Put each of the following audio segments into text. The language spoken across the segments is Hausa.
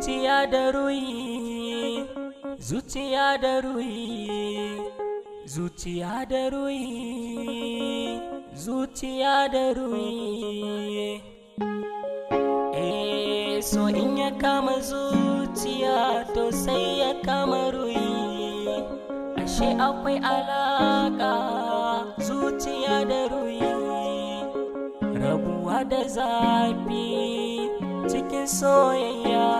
Zuciya da ruhi, zuciya da ruhi, zuciya da ruhi, zuciya da ruhi. Eh, so in ya kama zuciya to sai ya kama ruhi. Ashe akwai alaka zuciya da ruhi. Rabuwa da zafi cikin soyayya,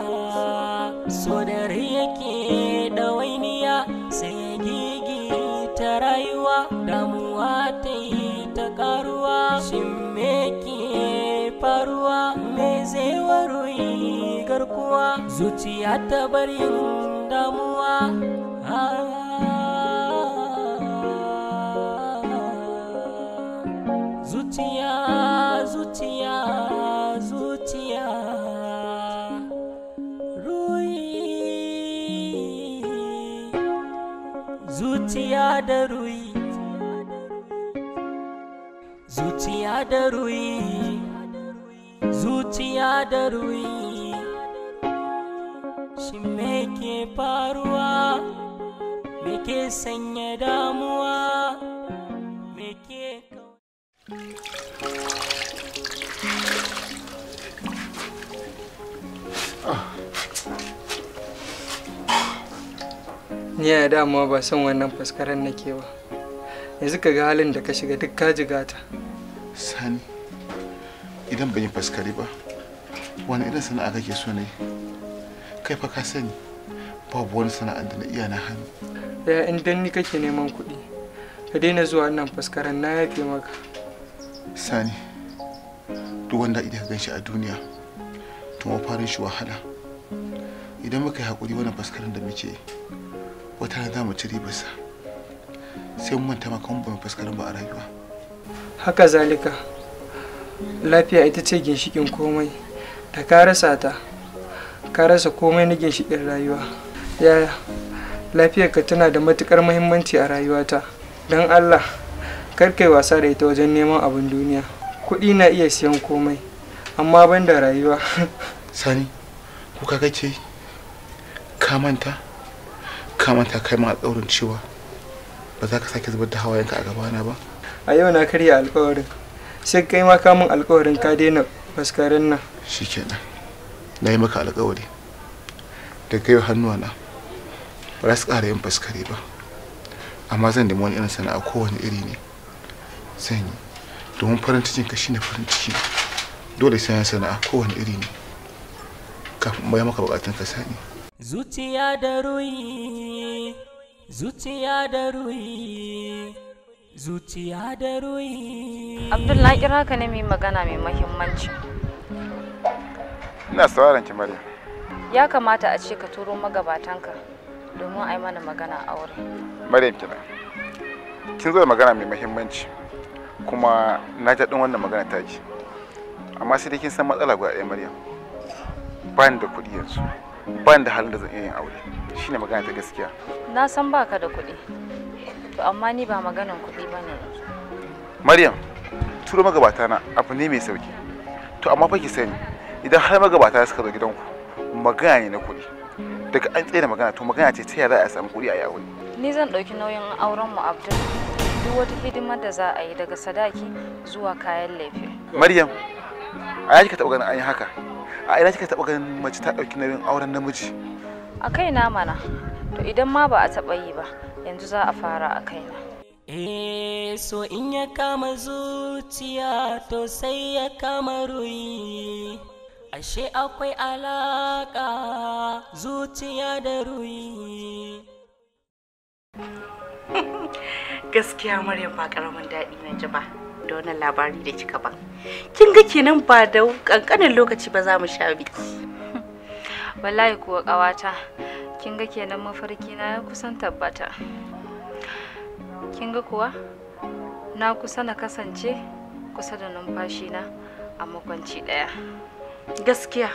so da rai yake ɗawainiya, sai gigi ta rayuwa, damuwa ta yi ta ƙaruwa. Shin me ke faruwa? Me zai waruyi garkuwa? Zuciya ta bar yin damuwa. Zuciya, zuciya, zuciya, ruhi, zuciya da ruhi, zuciya da ruhi, zuciya da ruhi. Shin me ke faruwa? Me ke sanya damuwa? Me ke Ni ya dama ba son wannan faskaren nake ba. Yanzu ka ga halin da ka shiga duk ka jigata. Sani, idan ban yi faskare ba, wani irin sana'a kake so na yi? Kai fa ka sani, babu wani sana'a da na iya na hannu. Ya in dan ni kake neman kuɗi, ka daina zuwa wannan faskaren, na yafe maka. Sani, duk wanda idan ka ganshi a duniya, to mafarin shi wahala. Idan muka yi haƙuri wannan faskaren da muke yi, wata rana za mu ci ribarsa. Sai mun manta ma kamar ba mu faskaren ba a rayuwa. Haka zalika, lafiya ita ce ginshiƙin komai. Da ka rasa ta, ka rasa komai na ginshiƙin rayuwa. Yaya, lafiyarka tana da matuƙar muhimmanci a rayuwata. Don Allah, kar kai wasa da ita wajen neman abin duniya. Kuɗi na iya siyan komai, amma ban da rayuwa. Sani, kuka kake? Ka manta? Ka manta kai ma alƙawarin cewa ba za ka sake zubar da hawayenka a gabana ba? A yau na karya alƙawarin. Sai kai ma ka min alƙawarin ka daina faskaren nan. Shikenan. Na yi maka alƙawari. Daga yau hannuwana ba za su ƙara yin faskare ba. Amma zan nemi wani irin sana'a, kowane iri ne. Zan yi. Domin farin cikin ka shine farin ciki. Dole sai na sana'a kowane iri ne. Kafin in biya maka buƙatun ka, Sani. Zuciya da ruhi, zuciya da ruhi, zuciya da ruhi. Abdul, na kira ka ne mai magana mai mahimmanci. Ina sauraron ki, Maryam. Ya kamata a ce ka turo magabatanka domin a yi mana magana aure. Maryam kenan. Kin zo da magana mai mahimmanci, kuma na ji daɗin wannan magana taki. Amma sai dai kin san matsala guda ɗaya, Maryam. Ba ni da kuɗi yanzu. Ba ni da halin da zan iya yin aure. Shine magana ta gaskiya. Na san baka da kuɗi. To amma ni ba maganan kuɗi ba ne yanzu. Maryam, turo magabata na abu ne mai sauki. To amma fa ki sani, idan har magabata suka zo gidanku, magana ne na kuɗi. Daga an tsaye da magana, to magana ce ta yaya za a samu kuɗi a yi aure. Ni zan ɗauki nauyin auren mu, Abdul. Duk wata hidimar da za a yi daga sadaki zuwa kayan lefe. Maryam, a ina kika taɓa ganin an yi haka? A ina kika taɓa ganin mace ta ɗauki nauyin auren namiji? A kaina mana. To idan ma ba a taɓa yi ba, yanzu za a fara a kaina. Eh, so in ya kama zuciya to sai ya kama ruhi. Ashe akwai alaka zuciya da ruhi. Gaskiya Maryam, ba karamin daɗi na ji ba da wannan labari da kika ba. Kin ga kenan ba da kankanin lokaci ba za mu sha biki. Wallahi kuwa ƙawata, kin ga kenan mafarki na ya kusan tabbata. Kin ga kuwa na kusa na kasance kusa da numfashi na a makwanci ɗaya. Gaskiya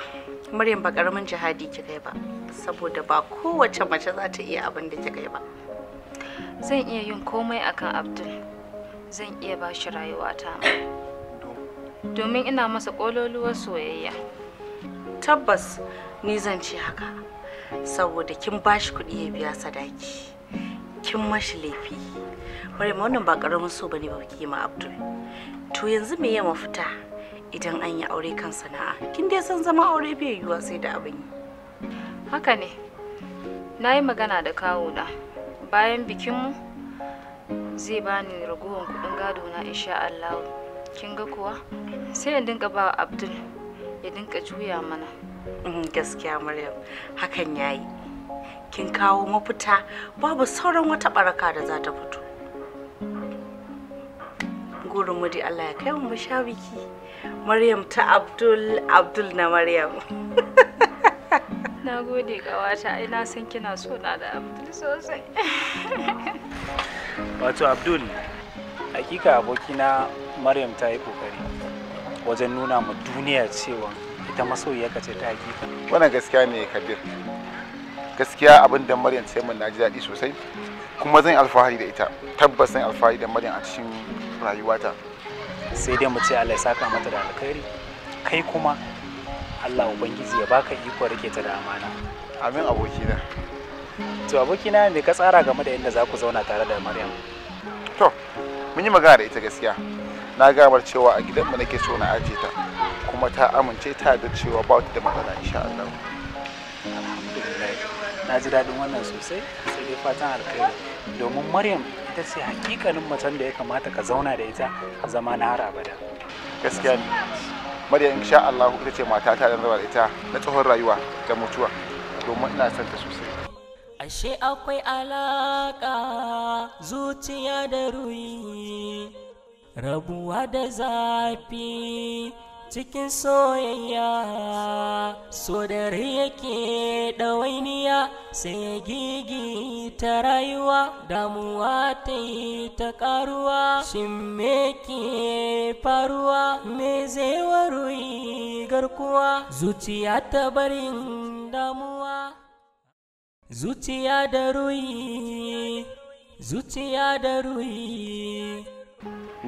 Maryam, ba karamin jihadi kika yi ba, saboda ba kowace mace za ta iya abin da kika yi ba. Zan iya yin komai akan Abdul. Zan iya ba shi rayuwata ma. Domin ina masa ƙololuwar soyayya. Tabbas Ni zan ce haka saboda kin bashi kuɗi ya biya sadaki. Kin mashi laifi. Maryam wannan ba karamin so bane ba kike ma Abdul. To yanzu me ya mafita idan an yi aure kan sana'a? Kin dai san zama aure bai yiwuwa sai da abin yi. Haka ne. Na yi magana da kawuna. Bayan bikinmu zai bani ragowar kuɗin gado na insha Allah. Kin ga kuwa sai in dinka ba Abdul ya dinka juya mana. Gaskiya Maryam, hakan yayi. Kin kawo mafita, babu sauran wata baraka da za ta fito. Gurin mu dai Allah ya kai mu sha biki. Maryam ta Abdul, Abdul na Maryam. Na gode ƙawata, ai na san kina so na da Abdul sosai. Wato Abdul, hakika abokina Maryam ta yi kokari wajen nuna ma duniya cewa ita masoyiyarka ce ta hakika. Wannan gaskiya ne Kabir. Gaskiya abin da Maryam ta yi min na ji daɗi sosai, kuma zan yi alfahari da ita. Tabbas zan yi alfahari da Maryam a cikin rayuwata. Sai dai mu ce Allah ya saka mata da alkhairi, kai kuma Allah Ubangiji ya baka iko rike ta da amana. Amin abokina. To abokina, me ka tsara game da yadda za ku zauna tare da Maryam? To, mun yi magana da ita gaskiya. Na gamar cewa a gidanmu nake so na ajiye ta, kuma ta amince ta da cewa ba ta da matsala insha Allah. Alhamdulillah. Na ji daɗin wannan sosai, sai dai fatan alkhairi. Domin Maryam ita ce hakikanin macen da ya kamata ka zauna da ita zama na har abada. Gaskiya ne. Maryam insha Allah ita ce matata da zama da ita na tsohon rayuwa da mutuwa, domin ina son ta sosai. Ashe akwai alaka zuciya da ruhi, rabuwa da zafi cikin soyayya. So da rai yake ɗawainiya sai gigi ta rayuwa, damuwa ta yi ta ƙaruwa. Shin me ke faruwa? Me zai waruyi garkuwa? Zuciya ta barin damuwa. Zuciya da ruhi, zuciya da ruhi.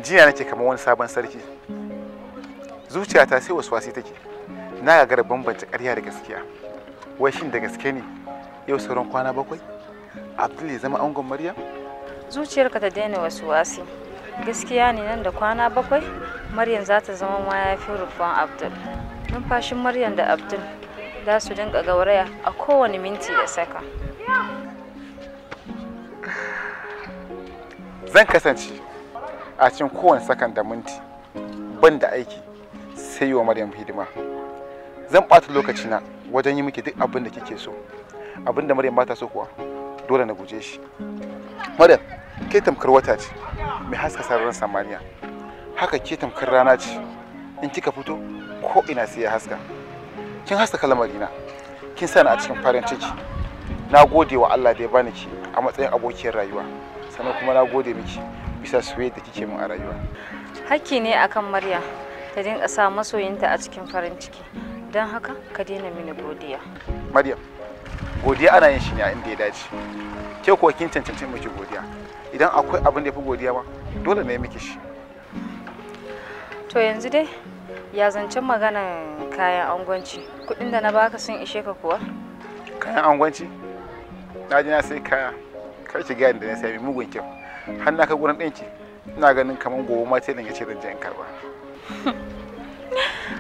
Jiya nake kamar wani sabon sarki. Zuciyata sai waswasi take. Na gagara bambance ƙarya da gaskiya. Wai shin da gaske ne yau sauran kwana 7 Abdul ya zama angon Maryam? Zuciyarka ta daina waswasi. Gaskiya ne nan da kwana 7 Maryam za ta zama mayafin rufan Abdul. Numfashin Maryam da Abdul za su dinga gauraya a kowane minti da saka. Zan kasance a cikin kowane sakan da minti ban da aiki sai yi wa Maryam hidima. Zan ɓata lokacina wajen yi miki duk abin da kike so. Abin da Maryam ba ta so kuwa dole na guje shi. Maryam, ke tamkar wata ce mai haska sararin samaniya. Haka ke tamkar rana ce, in kika fito ko ina sai ya haska. Kin haska lamarina, kin sani a cikin farin ciki. Na gode wa Allah da ya bani ki a matsayin abokiyar rayuwa, sannan kuma na gode miki bisa soyayya da kike min a rayuwa. Hakki ne akan Maryam ta dinga sa masoyinta a cikin farin ciki, don haka ka daina mini godiya. Maryam, godiya ana yin shi ne a inda ya dace. Ke kuwa kin cancanci miki godiya. Idan akwai abin da ya fi godiya ma, dole ne miki shi. To yanzu dai ya zancen maganan kayan angwanci, kuɗin da na baka sun ishe ka kuwa? Kayan angwanci? Na ji na sai kaya, kar ki gaya da na sai mai mugun kyau. Har na kai gurin ɗinki, ina ganin kamar gobe ma sai ya ce zan je in karɓa.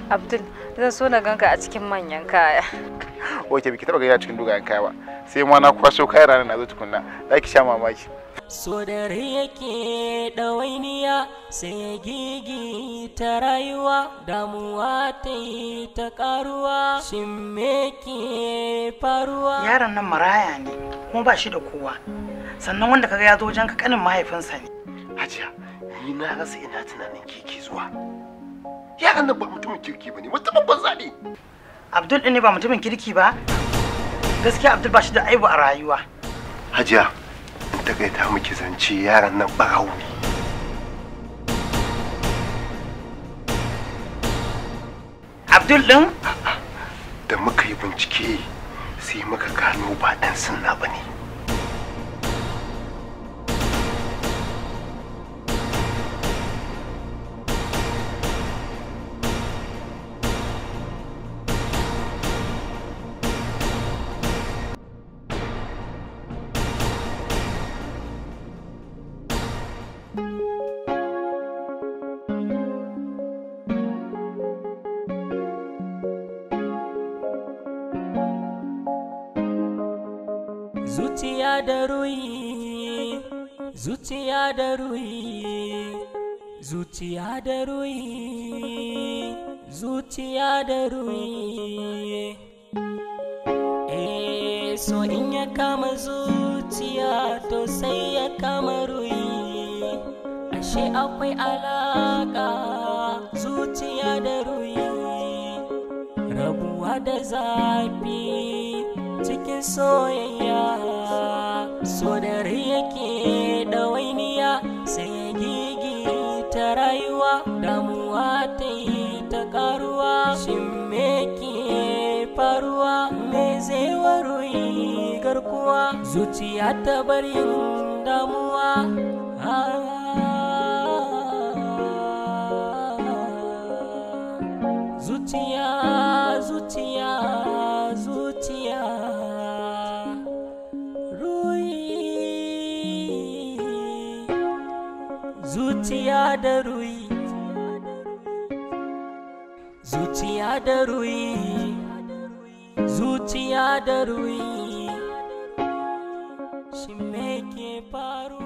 Abdul, zan so na ganka a cikin manyan kaya. Oke, biki taɓa gani a cikin dogayen kaya ba. Sai ma na kwaso kayan ranar na zo tukunna, za ki sha mamaki. So da rai yake ɗawainiya sai gigi ta rayuwa, damuwa ta yi ta ƙaruwa. Shin me ke faruwa? Yaron nan maraya ne, kuma ba shi da kowa. Sannan wanda kaga ya zo wajen ka kanin mahaifinsa ne. Hajiya, ni na rasa ina tunanin keke zuwa. Yaron nan ba mutumin kirki ba ne, mutumin banza ne. Abdul ɗin ne ba mutumin kirki ba? Gaskiya Abdul ba shi da aibu a rayuwa. Hajiya, takaita miki zance yaran nan ɓarawo ne. Abdul ɗin? Da muka yi bincike sai muka gano ba ɗan sunna ba ne. Zuciya da ruhi, zuciya da ruhi, zuciya da ruhi, zuciya da ruhi. Eh, so in ya kama zuciya to sai ya kama ruhi. Ashe akwai alaka zuciya da ruhi. Rabuwa da zafi cikin soyayya, so da rai yake ɗawainiya, sai gigi ta rayuwa, damuwa ta yi ta karuwa. Shin me ke faruwa? Me zai waruyi garkuwa? Zuciya ta bar yin damuwa. Zuciya, zuciya, zuciya, ruhi, zuciya da ruhi, zuciya da ruhi, zuciya da ruhi. Shin me ke faruwa?